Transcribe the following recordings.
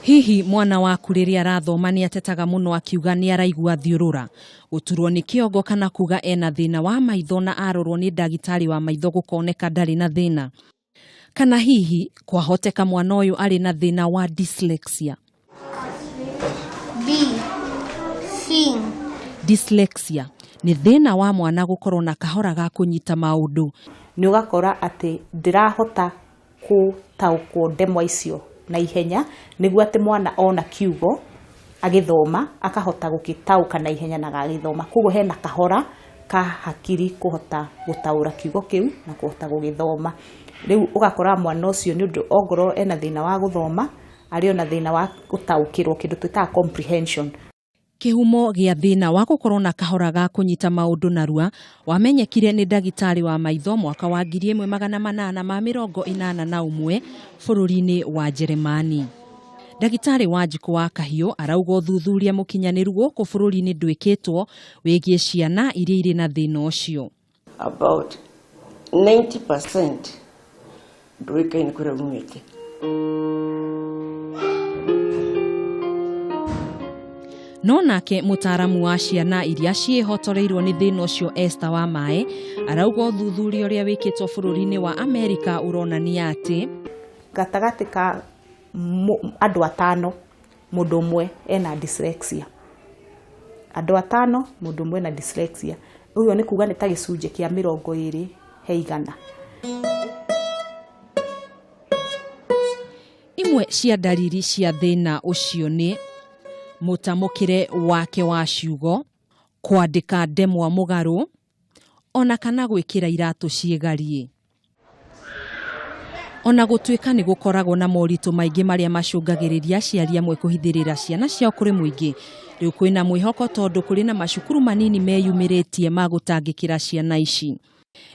Hihi mwana waku rĩrĩa arathoma nĩ atetaga mũno akiuga nĩ araigua thiũrũra, gũturwo nĩ kĩongo kana kuga ena thĩna wa maitho na arorwo nĩ ndagĩtarĩ wa maitho gũkoneka ndarĩ na thĩna? Kana hihi kwahoteka mwana ũyũ arĩ na thĩna wa dyslexia? B. Thing. Dyslexia nĩ thĩna wa mwana gũkorwo na kahora ga kũnyita maũndũ. Nĩ ũgakora atĩ ndĩrahota gũtaũkwo ndemwa icio na ihenya, nĩguo atĩ mwana ona kiugo agĩthoma akahota gũgĩtaũka na ihenya na agagĩthoma. Koguo hena kahora ka hakiri kũhota gũtaũra kiugo kĩu na kũhota gũgĩthoma. Rĩu ũgakora mwana ũcio nĩ ũndũ ongorwo ena thĩna wa gũthoma, arĩ ona thĩna wa gũtaũkĩrwo kĩndũ twĩtaga comprehension. Kĩhumo gĩa thĩna wa gũkorwo na kahora ga kũnyita maũndũ narua wamenyekire nĩ ndagĩtarĩ wa maitho mwaka wa 1881 bũrũri-inĩ wa Njeremani. Ndagĩtarĩ Wanjikũ wa Kahiũ arauga ũthuthuria mũkinyanĩru gũkũ bũrũri-inĩ ndwĩkĩtwo wĩgiĩ ciana iria irĩ na thĩna ũcio. About 90% ndũĩkaine kũrĩa umĩte. No nake mũtaaramu wa ciana iria ciĩhotoreirwo nĩ thĩna ũcio Esther wa Maĩ arauga ũthuthuria ũrĩa wĩkĩtwo bũrũri-inĩ wa Amerika ũronania atĩ gatagatĩ ka andũ atano mũndũ ũmwe ena dyslexia. Andũ atano mũndũ ũmwe ena dyslexia. Ũguo nĩ kuga nĩ ta gĩcunjĩ kĩa 20 he igana. Imwe cia ndariri cia thĩna ũcio nĩ mũtamũkĩre wake wa ciugo, kwandĩka ndemwa mũgarũ, ona kana gwĩkĩra iratũ ciĩgariĩ. Ona gũtuĩka nĩ gũkoragwo na moritũ maingĩ marĩa macũngagĩrĩria aciari amwe kũhithĩrĩra ciana ciao kũrĩ mũingĩ, rĩu kwĩna mwĩhoko tondũ kũrĩ na macukuru manini meyumĩrĩtie ma gũtangĩkĩra ciana ici.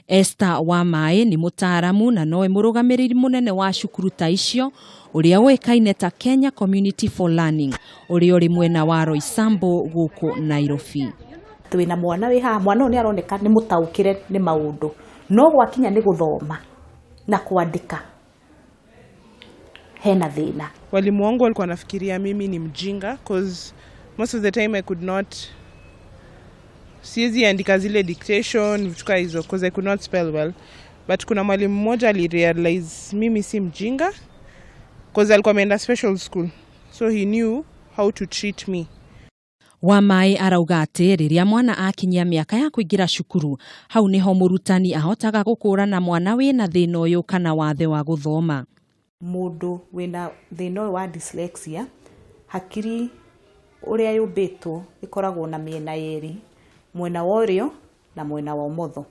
Esther Wamaĩ nĩ mũtaaramu na nowe mũrũgamĩrĩri mũnene wa cukuru ta icio ũrĩa ũĩkaine ta Kenya Community for Learning ũrĩa ũrĩ mwena wa Roysambu gũkũ Nairobi. Twĩna mwana wĩ haha, mwana ũyũ nĩ aroneka nĩ mũtaũkĩre nĩ maũndũ, no gwakinya nĩ gũthoma na kwandĩka hena thĩna. Walimu wangu walikuwa wanafikiria mimi ni mjinga cause most of the time I could not, siwezi andika zile dictation vitu kaa hizo cause I could not spell well, but kuna mwalimu mmoja alirealize mimi si mjinga cause alikuwa ameenda special school, so he knew how to treat me. Wamaĩ arauga atĩ rĩrĩa mwana akinyia mĩaka ya kũingĩra cukuru, hau nĩho mũrutani ahotaga gũkũrana mwana wĩna thĩna ũyũ kana wathe wa gũthoma. Mũndũ wĩna thĩna ũyũ wa dyslexia, hakiri ũrĩa yũmbĩtwo ĩkoragwo na mĩena yerĩ, mwena wa ũrĩo na mwena wa ũmotho.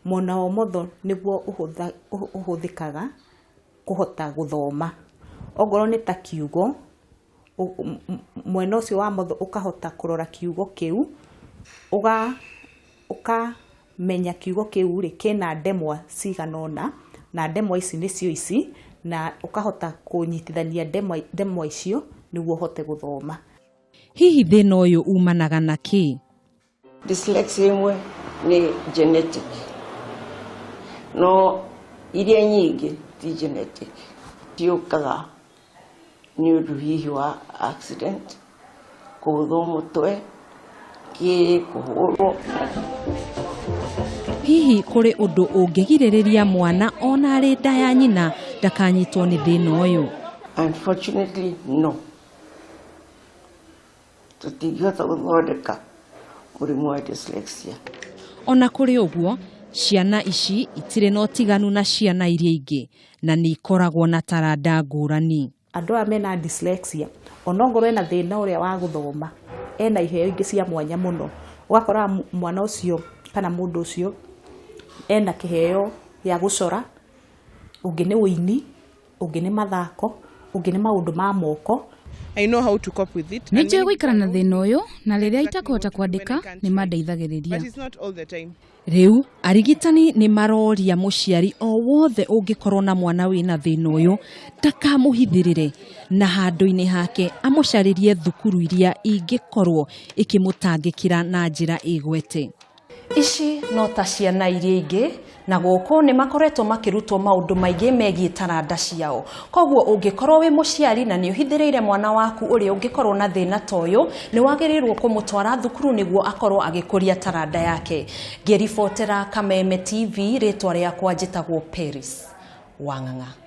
Mwena wa ũmotho nĩguo ũhũthĩkaga kũhota gũthoma. Ongorwo nĩ ta kiugo, mwena ũcio wa motho ũkahota kũrora kiugo kĩu, ũkamenya kiugo kĩu rĩ kĩna ndemwa cigana ũna, na ndemwa ici nĩcio ici, na ũkahota kũnyitithania ndemwa icio nĩguo ũhote gũthoma. Hihi thĩna ũyũ umanaga na kĩ? Dyslexia imwe nĩ genetic, no iria nyingĩ ti genetic, ciũkaga nĩ ũndũ hihi wa accident, kũgũthwo mũtwe, kĩ kũhũrwo. Hihi kũrĩ ũndũ ũngĩgirĩrĩria mwana ona arĩ nda ya nyina ndakanyitwo nĩ thĩna ũyũ? Unfortunately, no. Tũtingĩhota gũthondeka mũrimũ wa dyslexia. Ona kũrĩ ũguo, ciana ici itirĩ na ũtiganu na ciana iria ingĩ na nĩ ikoragwo na taranda ngũrani. Andũ aya mena dyslexia, ona ongorwo ena thĩna ũrĩa wa gũthoma, ena iheo ingĩ cia mwanya mũno. Ũgakora mwana ũcio kana mũndũ ũcio ena kĩheo gĩa gũcora, ũngĩ nĩ ũini, ũngĩ nĩ mathako, ũngĩ nĩ maũndũ ma moko. I know how to cope with it. Nĩ njũĩ gũikara na thĩna ũyũ, na rĩrĩa itakũhota kwandĩka nĩ mandeithagĩrĩria. But it's not all the time. Rĩu arigitani nĩ maroria mũciari o wothe ũngĩkorwo na mwana wĩna thĩna ũyũ ndakamũhithĩrĩre, na handũ-inĩ hake amũcarĩrie thukuru iria ingĩkorwo ikĩmũtangĩkĩra na njĩra ĩgwete. Ici no ta ciana iria ingĩ Na gũkũ nĩ makoretwo makĩrutwo maũndũ maingĩ megiĩ taranda ciao. Koguo ũngĩkorwo wĩ mũciari na nĩ ũhithĩrĩire mwana waku ũrĩa ũngĩkorwo na thĩna ta ũyũ, nĩ wagĩrĩirwo kũmũtwara thukuru nĩguo akorwo agĩkũria taranda yake. Ngĩribotera Kameme TV, rĩtwa rĩakwa njĩtagwo Peris Wang'ang'a.